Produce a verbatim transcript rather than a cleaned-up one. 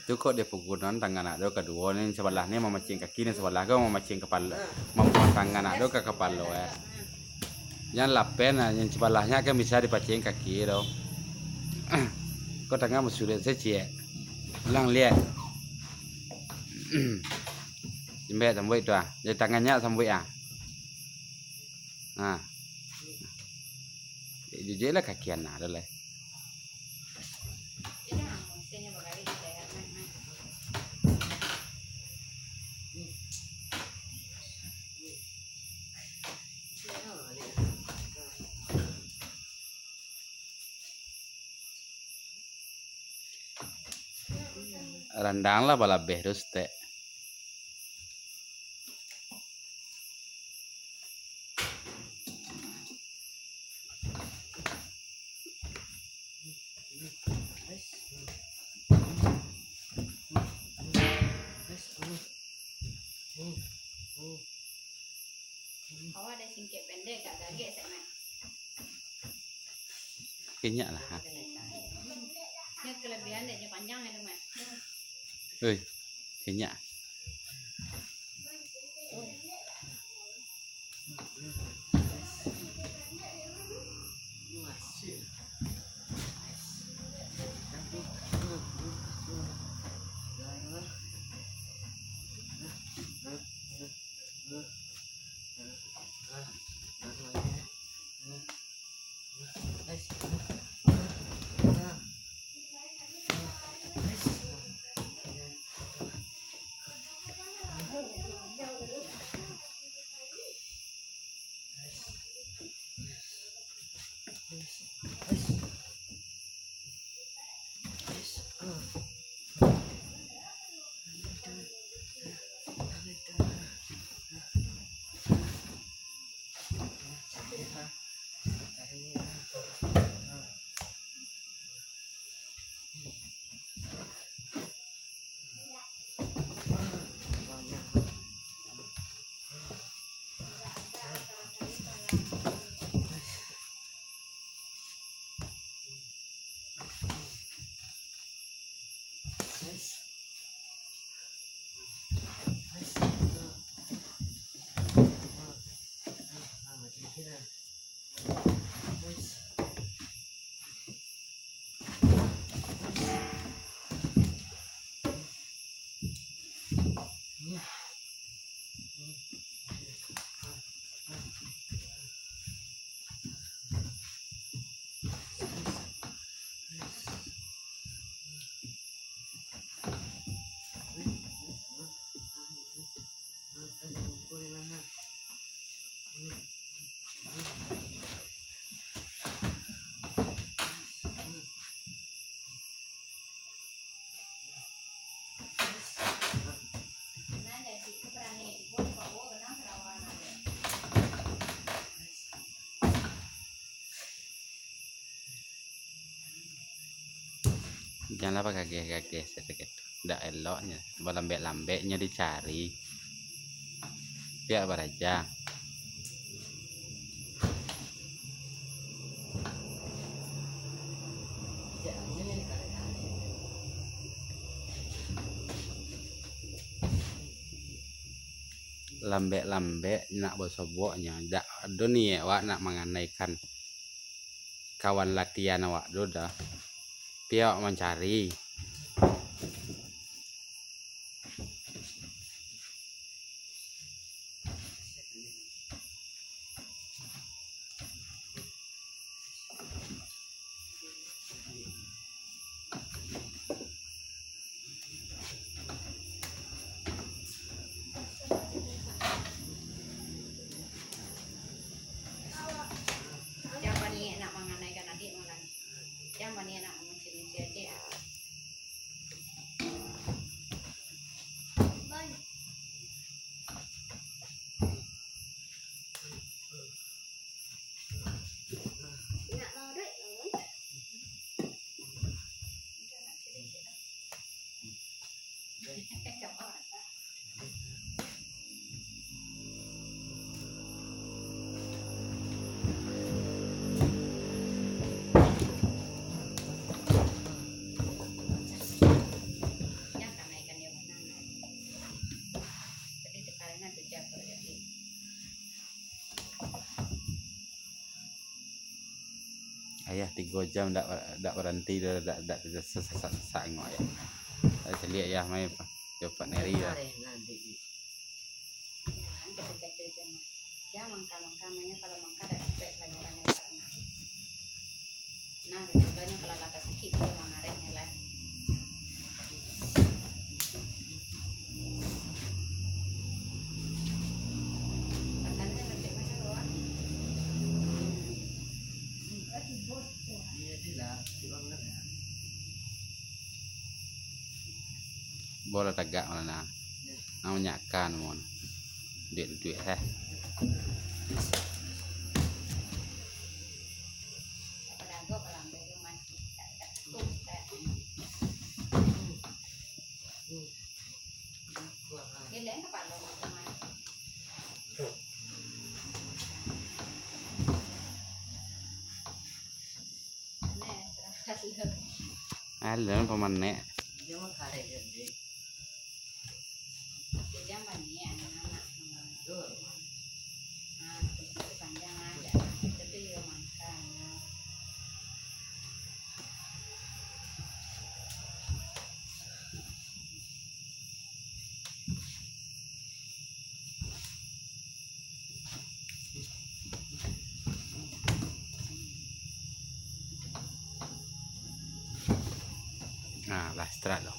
Tu kok dipagunoan tangan ado kaduo, nan sabalah ni mamaciang kaki, nan sabalah ko mamaciang kapalo, mambuang tangan ado ka kapalo, eh. Jan lapen, ah, nan sabalahnyo kan bisa dipaciang kaki tu. Ko tangan basuruik se ciek. Ulang liek. Sambuik, sambuik tu, ah. Dari tangannyo sambuik, ah. Nah. Jujur lah kakian nah, tu lah. Randang lah balabeh tu saketek. Awak ada singkek pendek, agak agek sak, Mat. Kenyak lah, ha. Ini kelebihan dek, dia panjang itu, Mat. Oi, kenyak. Janlah bagageh-gageh sadikit tu. Ndak eloknyo, balambek-lambeknyo dicari. Piak baraja. Lambek-lambek nak basoboknyo, ndak ado niat awak nak manganaikan kawan latihan awak tu doh. Tapi awak mancari. Jan baniat nak manganaikan adiak malah. Jan baniat nak mamancing-mancing adiak. Ya, tigo jam dak, dak baranti doh, dak, dak, dak sasak-sasak angok ya. Dak caliak ya, mai cepat neri ya. Jangan mangka-mangka, mainnya kalau mangka dak capek lagi orang yang sana. Nah, kebetulannya kalau lata sakit dia mangareknya lah. Makannya lembek macam doang. Bola tagak malah nah. Nang manyakan mon. Duit-duit heh. Halo, pamanek. Nah, lah, istirahat lo.